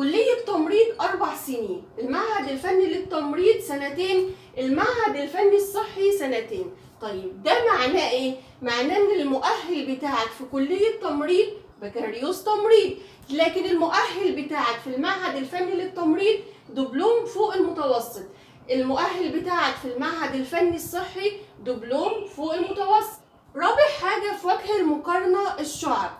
كلية تمريض 4 سنين، المعهد الفني للتمريض 2 سنين، المعهد الفني الصحي 2 سنين. طيب ده معناه ايه؟ معناه ان المؤهل بتاعك في كلية تمريض بكالوريوس تمريض، لكن المؤهل بتاعك في المعهد الفني للتمريض دبلوم فوق المتوسط، المؤهل بتاعك في المعهد الفني الصحي دبلوم فوق المتوسط. رابع حاجة في وجه المقارنة الشعب.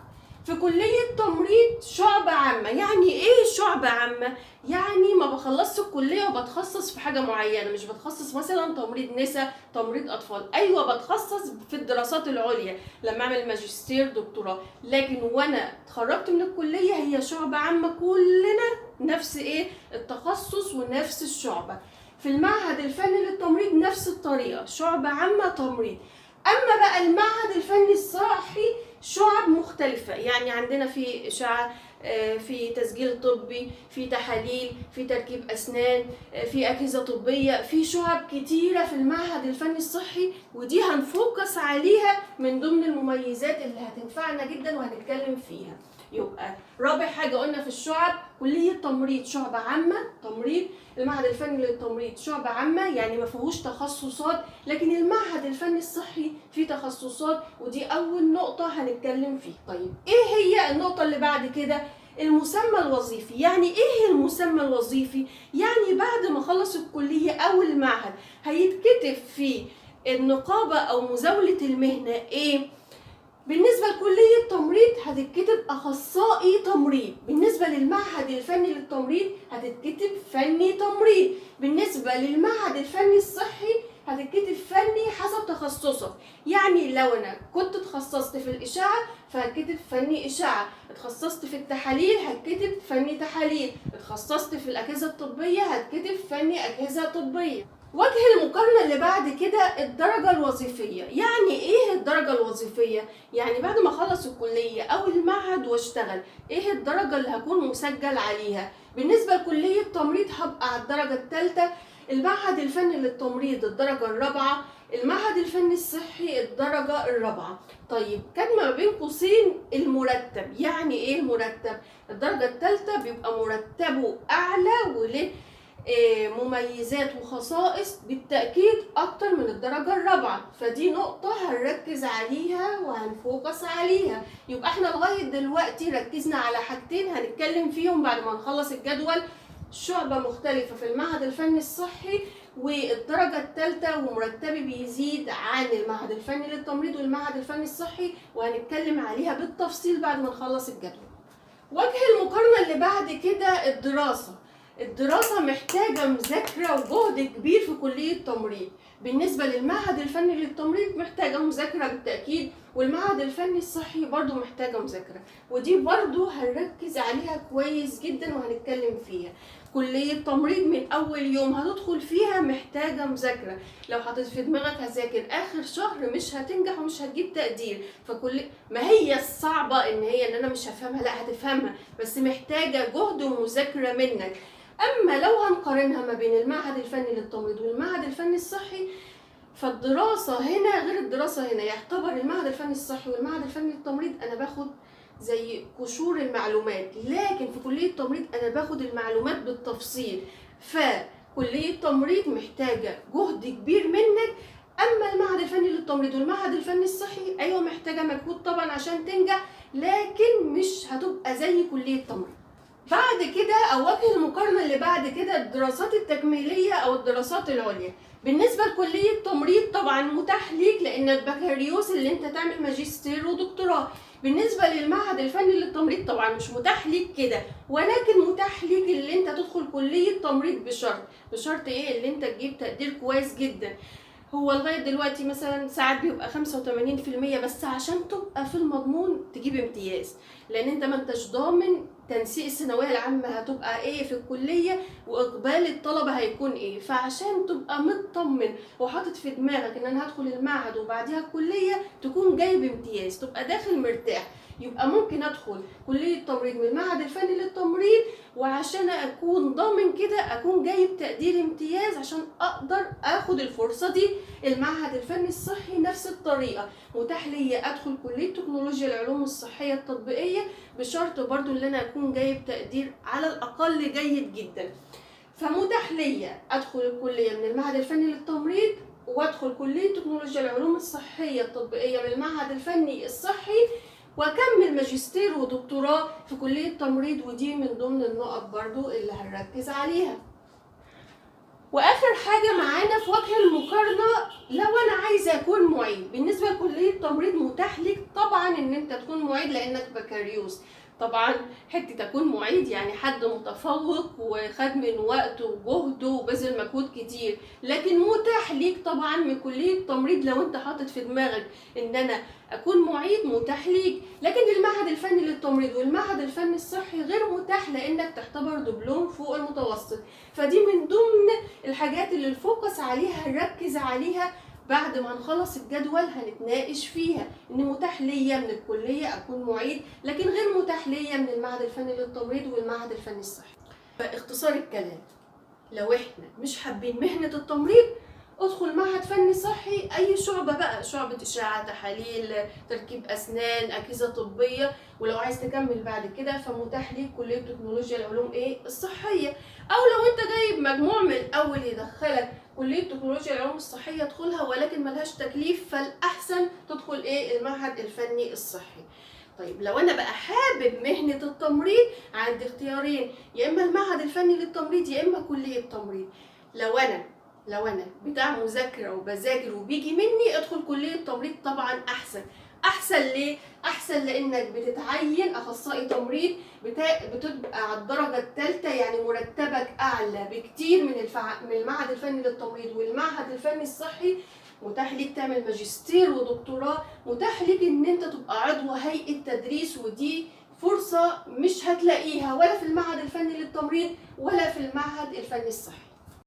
في كلية تمريض شعبة عامة. يعني ايه شعبة عامة؟ يعني ما بخلصش الكلية وبتخصص في حاجة معينة، مش بتخصص مثلا تمريض نساء، تمريض أطفال، أيوة بتخصص في الدراسات العليا لما أعمل ماجستير دكتوراه، لكن وأنا اتخرجت من الكلية هي شعبة عامة، كلنا نفس ايه التخصص ونفس الشعبة. في المعهد الفني للتمريض نفس الطريقة، شعبة عامة تمريض. أما بقى المعهد الفني الصحي شعب مختلفة، يعني عندنا في إشعة، في تسجيل طبي، في تحاليل، في تركيب أسنان، في أجهزة طبية، في شعب كتيرة في المعهد الفني الصحي، ودي هنفوكس عليها من ضمن المميزات اللي هتنفعنا جدا وهنتكلم فيها. يبقى رابع حاجة قلنا في الشعب، كلية تمريض شعبة عامة تمريض، المعهد الفني للتمريض شعبة عامة يعني ما فيهوش تخصصات، لكن المعهد الفني الصحي فيه تخصصات، ودي أول نقطة هنتكلم فيها. طيب إيه هي النقطة اللي بعد كده؟ المسمى الوظيفي. يعني إيه المسمى الوظيفي؟ يعني بعد ما خلص الكلية أو المعهد هيتكتب في النقابة أو مزاولة المهنة إيه؟ بالنسبة لكلية تمريض هتتكتب أخصائي تمريض، بالنسبة للمعهد الفني للتمريض هتتكتب فني تمريض، بالنسبة للمعهد الفني الصحي هتتكتب فني حسب تخصصك. يعني لو أنا كنت اتخصصت في الإشعة فهتكتب فني إشعة، اتخصصت في التحاليل هتكتب فني تحاليل، اتخصصت في الأجهزة الطبية هتكتب فني أجهزة طبية. وجه المقارنة اللي بعد كده الدرجة الوظيفية. يعني ايه الدرجة الوظيفية؟ يعني بعد ما اخلص الكلية او المعهد واشتغل، ايه الدرجة اللي هكون مسجل عليها؟ بالنسبة لكلية تمريض هبقى على الدرجة الثالثة، المعهد الفني للتمريض الدرجة الرابعة، المعهد الفني الصحي الدرجة الرابعة. طيب كان ما بين قوسين المرتب. يعني ايه المرتب؟ الدرجة الثالثة بيبقى مرتبه اعلى وله مميزات وخصائص بالتأكيد أكتر من الدرجة الرابعة، فدي نقطة هنركز عليها وهنفوكس عليها. يبقى احنا لغاية دلوقتي ركزنا على حاجتين هنتكلم فيهم بعد ما نخلص الجدول: شعبة مختلفة في المعهد الفني الصحي، والدرجة الثالثة ومرتبي بيزيد عن المعهد الفني للتمريض والمعهد الفني الصحي، وهنتكلم عليها بالتفصيل بعد ما نخلص الجدول. وجه المقارنة اللي بعد كده الدراسة. الدراسة محتاجة مذاكرة وجهد كبير في كلية تمريض. بالنسبة للمعهد الفني للتمريض محتاجة مذاكرة بالتأكيد، والمعهد الفني الصحي برضو محتاجة مذاكرة، ودي برضو هنركز عليها كويس جدا وهنتكلم فيها. كلية تمريض من أول يوم هتدخل فيها محتاجة مذاكرة، لو حطيت في دماغك هذاكر آخر شهر مش هتنجح ومش هتجيب تقدير. فكل ما هي الصعبة إن هي إن أنا مش هفهمها، لا هتفهمها، بس محتاجة جهد ومذاكرة منك. أما لو هنقارنها ما بين المعهد الفني للتمريض والمعهد الفني الصحي، فالدراسة هنا غير الدراسة هنا. يعتبر المعهد الفني الصحي والمعهد الفني للتمريض أنا باخد زي قشور المعلومات، لكن في كلية التمريض أنا باخد المعلومات بالتفصيل. فكلية التمريض محتاجة جهد كبير منك. أما المعهد الفني للتمريض والمعهد الفني الصحي أيوة محتاجة مجهود طبعا عشان تنجح، لكن مش هتبقى زي كلية التمريض. بعد كده أو وجه المقارنة اللي بعد كده الدراسات التكميلية أو الدراسات العليا. بالنسبة لكلية التمريض طبعا متاح ليك لأن البكالوريوس اللي انت تعمل ماجستير ودكتوراه. بالنسبة للمعهد الفني للتمريض طبعا مش متاح ليك كده، ولكن متاح ليك اللي انت تدخل كلية تمريض بشرط ايه؟ اللي انت تجيب تقدير كويس جدا. هو لغاية دلوقتي مثلا ساعات بيبقى 85%، بس عشان تبقى في المضمون تجيب امتياز، لان انت ما انتش ضامن تنسيق الثانوية العامة هتبقى ايه في الكلية واقبال الطلبة هيكون ايه. فعشان تبقى مطمن وحاطط في دماغك ان انا هدخل المعهد وبعديها الكلية تكون جايب امتياز، تبقى داخل مرتاح. يبقى ممكن ادخل كليه تمريض من المعهد الفني للتمريض، وعشان اكون ضامن كده اكون جايب تقدير امتياز عشان اقدر اخد الفرصة دي. المعهد الفني الصحي نفس الطريقة، متاح ليا ادخل كليه تكنولوجيا العلوم الصحية التطبيقية بشرط برضو ان انا اكون جايب تقدير على الاقل جيد جدا. فمتاح ليا ادخل الكلية من المعهد الفني للتمريض، وادخل كليه تكنولوجيا العلوم الصحية التطبيقية من المعهد الفني الصحي، واكمل ماجستير ودكتوراه في كليه تمريض، ودي من ضمن النقط برضو اللي هنركز عليها. واخر حاجة معانا في وجه المقارنة، لو انا عايزه اكون معيد، بالنسبة لكليه تمريض متاح ليك طبعا ان انت تكون معيد لانك بكالوريوس. طبعا حتة تكون معيد يعني حد متفوق وخد من وقته وجهده وبذل مجهود كتير، لكن متاح ليك طبعا من كليه تمريض لو انت حاطط في دماغك ان انا اكون معيد متاح ليك. لكن المعهد الفني للتمريض والمعهد الفني الصحي غير متاح لانك تعتبر دبلوم فوق المتوسط. فدي من ضمن الحاجات اللي ال focus عليها، نركز عليها بعد ما نخلص الجدول هنتناقش فيها، ان متاح ليا من الكلية اكون معيد لكن غير متاح ليا من المعهد الفني للتمريض والمعهد الفني الصحي. فاختصار الكلام، لو احنا مش حابين مهنة التمريض ادخل معهد فني صحي، اي شعبه بقى، شعبه اشعه، تحاليل، تركيب اسنان، اجهزة طبية، ولو عايز تكمل بعد كده فمتاح ليك كليه تكنولوجيا العلوم الصحية، او لو انت جايب مجموع من الاول يدخلك كليه تكنولوجيا العلوم الصحية ادخلها، ولكن ملهاش تكليف، فالاحسن تدخل المعهد الفني الصحي. طيب لو انا بقى حابب مهنة التمريض عندي اختيارين، يا اما المعهد الفني للتمريض يا اما كليه تمريض. لو انا بتاع مذاكرة وبذاكر وبيجي مني ادخل كليه تمريض طبعا احسن. احسن ليه؟ احسن لانك بتتعين اخصائي تمريض، بتبقى على الدرجة الثالثة، يعني مرتبك اعلى بكتير من المعهد الفني للتمريض والمعهد الفني الصحي. متاح ليك تعمل ماجستير ودكتوراه، متاح ليك ان انت تبقى عضو هيئة تدريس، ودي فرصة مش هتلاقيها ولا في المعهد الفني للتمريض ولا في المعهد الفني الصحي.